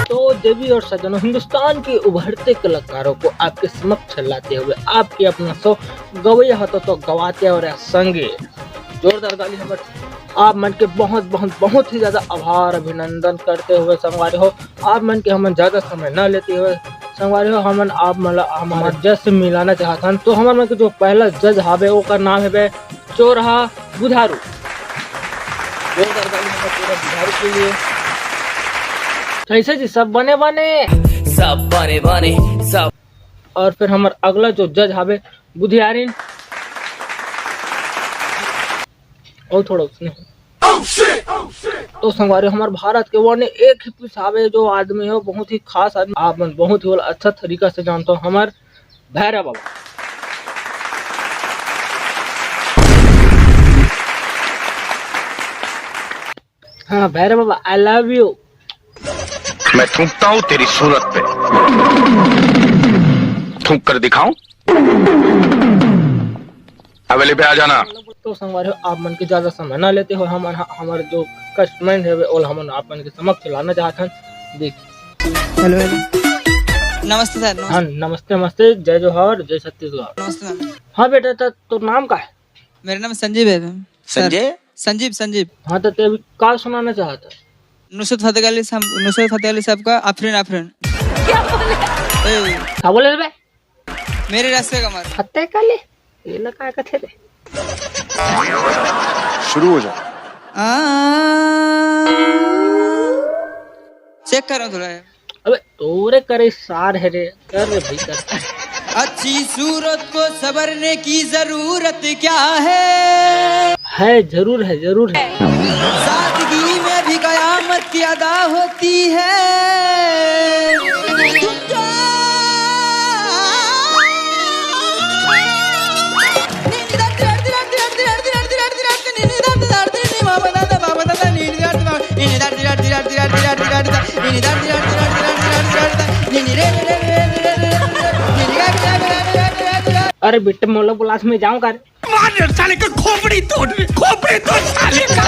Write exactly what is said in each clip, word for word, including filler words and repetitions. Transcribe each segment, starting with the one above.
तो देवी और सज्जनों, हिंदुस्तान के उभरते कलाकारों को आपके समक्ष लाते हुए आपके अपना शो गवैया होतो तो गवाते और संगे जोरदार ताली हमर आप मन के बहुत, बहुत, बहुत ही ज्यादा आभार, अभिनंदन करते हुए संगवारी हो, आप मन के हमन ज्यादा समय न लेते हुए संगवारी हो, हमन आप मन ला हमारे जज से मिलाना चाहत हन। तो हमर मन के जो पहला जज हावे, ओकर नाम हवे चोरहा बुधारू। जोरदार ताली हमर चोरहा बुधारू के लिए। कैसे जी, सब बने बने? सब बने बने, सब। और फिर हमर अगला जो जज हावे, बुधियारिन। और थोड़ा उसने। तो संगवारी, हमर भारत के वन एक ही पीस हावे, जो आदमी हो, बहुत ही खास आदमी, आप मन बहुत ही ओला अच्छा तरीका से जानते हो, हमर भैरव बाबा। हाँ भैरव बाबा, I love you। मैं थूकता हूँ तेरी सूरत पे, थूक कर दिखाऊं? हवेली पे आ जाना। तो संगवारी हो, आप मन के ज्यादा समय ना लेते हो, हमन ह-, हमर जो कस्टमर है, ओला हमन आप मन के समक्ष लाना चाहत हन। देख। Hello, hello. नमस्ते सर, नमस्ते। हाँ, नमस्ते, नमस्ते, जय जोहार, जय छत्तीसगढ़। नमस्ते मैम। हाँ बेटा, तो, तो नाम का है? मेरा नाम संजीव है मैम। सर, संजय? संजीव, संजीव। हाँ, तो ते अभी का सुनाना चाहता है? नुसरत फतेह अली साहब, नुसरत फतेह अली साहब का आफरीन, आफरीन। क्या बोले? ए। का बोले रे बे? मेरे रास्ते का मार। फतेह का ले? ये ना का कथे रे? शुरू हो जा। आ, चेक कर रहा हूँ थोड़ा। अबे तोरे करे सार है रे, कर रे भाई कर। अच्छी सूरत को संवरने की जरूरत क्या है? है, जरूर है, जरूर है। सादगी में भी कयामत की अदा होती है। अरे बेटे, मोला बुलास में जाऊं का रे? मार साले का खोपड़ी तोड़, खोपड़ी तोड़ साले का।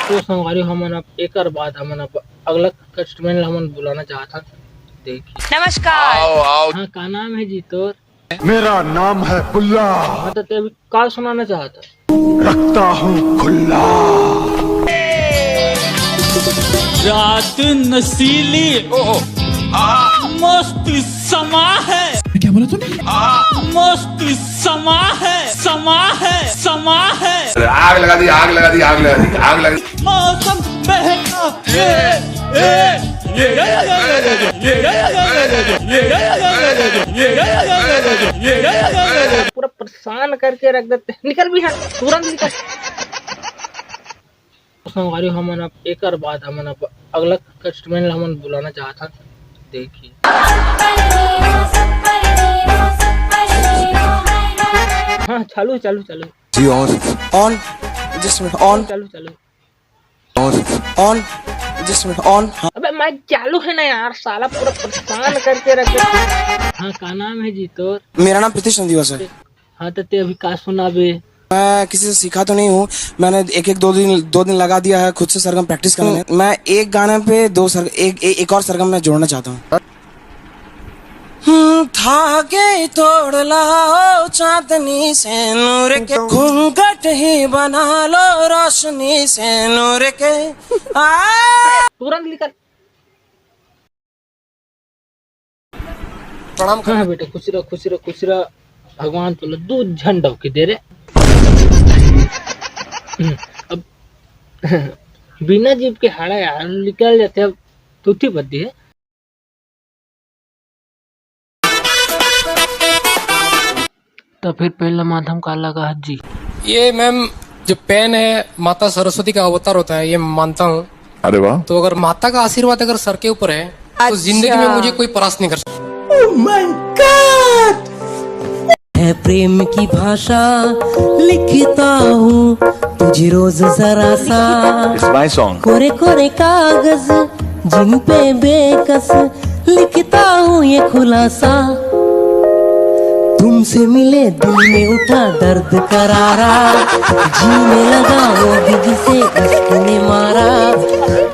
तो संगवारी, हमन अब एकर बाद हमन अब अगला कस्टमर ला हमन बुलाना चाहत हन। देखिए। नमस्कार। आओ, आओ। हाँ, का नाम है जी तोर? मेरा नाम है बुल्ला। हाँ, तो ते अभी का सुनाना चाहता है? रखता हूँ खुल्ला। रात नशीली, ओहो, आ, मस्त समा है। क्या बोला तूने? आ, मस्त समा है, समा है, समा है। आग लगा दी, आग लगा दी, आग लगा दी, आग लगा दी। मौसम बहका, ये, ये, ये, ये, पूरा परेशान करके रख देते हैं। निकल भी, हाँ, तुरंत निकल। संगवारी, हमन अब एकर बाद हमन अब अगला कस्टमर ला हमन बुलाना चाहत हन। देखिए। हाँ, चालू, चालू, चालू। जी, on, on, just minute, on, चालू, चालू। On, on, just minute, on। हाँ। अबे, माइक चालू है ना यार, साला पूरा परेशान करके रख दे। हाँ, का नाम है जी तोर? मेरा नाम प्रीतिश नंदीवास है। हाँ, तो ते अभी का सुनाबे? मैं किसी से सीखा तो नहीं हूँ, मैंने एक एक दो दिन, दो दिन लगा दिया है खुद से सरगम प्रैक्टिस करने में। मैं एक गाने पे दो सर, एक, ए-, एक और सरगम मैं जोड़ना चाहता हूँ। हम्म, धागे तोड़ लाओ चांदनी से नूर के, घूंघट ही बना लो रोशनी से नूर के। आ। तुरंत निकल। प्रणाम कर। हाँ बेटा, खुश रह, खुश रह, खुश रह। भगवान तोला दू झन डौकी दे रे। अब बिना जीभ के हाड़ा यार निकल जाते, अब तूती बद्दी है। तो फिर पेन ला माध्यम का लगा है जी? ये मैम, जो पेन है, माता सरस्वती का अवतार होता है, ये मानता हूँ। अरे वाह। तो अगर माता का आशीर्वाद अगर सर के ऊपर है, तो जिंदगी में अच्छा। मुझे कोई परास्त नहीं कर सकता। है प्रेम की भाषा, लिखता हूँ तुझे रोज जरा सा। It's my song. कोरे कोरे कागज जिन पे बेकस, लिखता हूँ ये खुलासा। तुमसे मिले दिल में उठा दर्द करारा, जीने लगा वो भी जिसे इश्क ने मारा।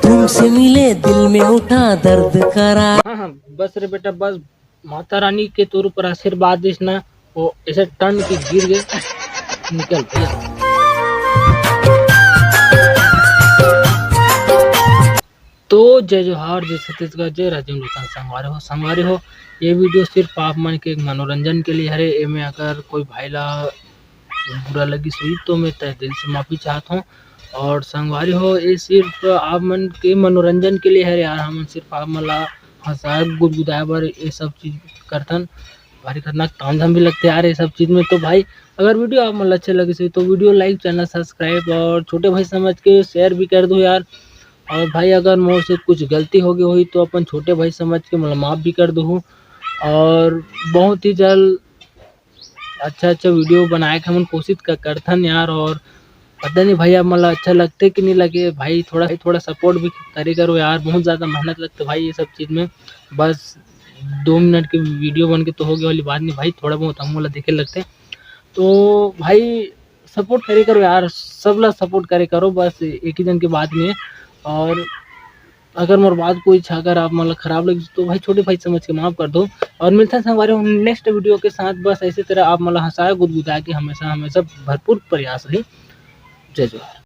तुमसे मिले दिल में उठा दर्द करारा। हाँ हाँ, बस रे बेटा बस, माता रानी के तोर ऊपर आशीर्वाद दिस ना, वो ऐसे टन के गिर गए, निकल भैया। तो जय जोहार, जय छत्तीसगढ़, जय राजिम लोचन संगवारी हो। संगवारी हो, ये वीडियो सिर्फ आप मन के एक मनोरंजन के लिए हरे। एमे अगर कोई भाई ला बुरा लगिस होही तो मैं तहे दिल से माफी चाहत हूँ। और संगवारी हो, ये सिर्फ आप मन के मनोरंजन के लिए हरे यार, हमन सिर्फ आप मन ला हंसाए गुदगुदाए बर ये सब चीज करथन। भारी खतरनाक तामझाम भी लगथे यार ये सब चीज में। तो भाई, अगर वीडियो आप मन ला अच्छे लगिस होही तो वीडियो like, चैनल सब्सक्राइब और छोटे भाई समझ के शेयर भी कर दो यार। और भाई, अगर मोर से कुछ गलती हो गई होही तो अपन छोटे भाई समझ के मोला माफ भी कर दो। और बहुत ही जल्द अच्छा अच्छा वीडियो बनाए के हमन कोशिश कर करथन यार। और पता नहीं भाई, आप मन ला अच्छा लगथे कि नहीं लगे भाई, थोड़ा थोड़ा सपोर्ट भी करे करो यार। बहुत ज्यादा मेहनत लगथे भाई ये सब चीज में। बस दो मिनट के वीडियो बन के तो हो गया वाली बात नहीं भाई, थोड़ा बहुत हम ला देखे लगथे। तो भाई, सपोर्ट करे करो यार, सब ला सपोर्ट करे करो, बस एक ही जन के बात नहीं है। और अगर मोर बात कोई अच्छा, अगर आप मन ला खराब लगिस तो भाई, छोटे भाई समझ के माफ कर दो। और मिलथन संगवारी हो नेक्स्ट वीडियो के साथ। बस ऐसे तरह आप मन ला हंसाए गुदगुदाए के हमेशा हमेशा भरपूर प्रयास रही। जय जोहार।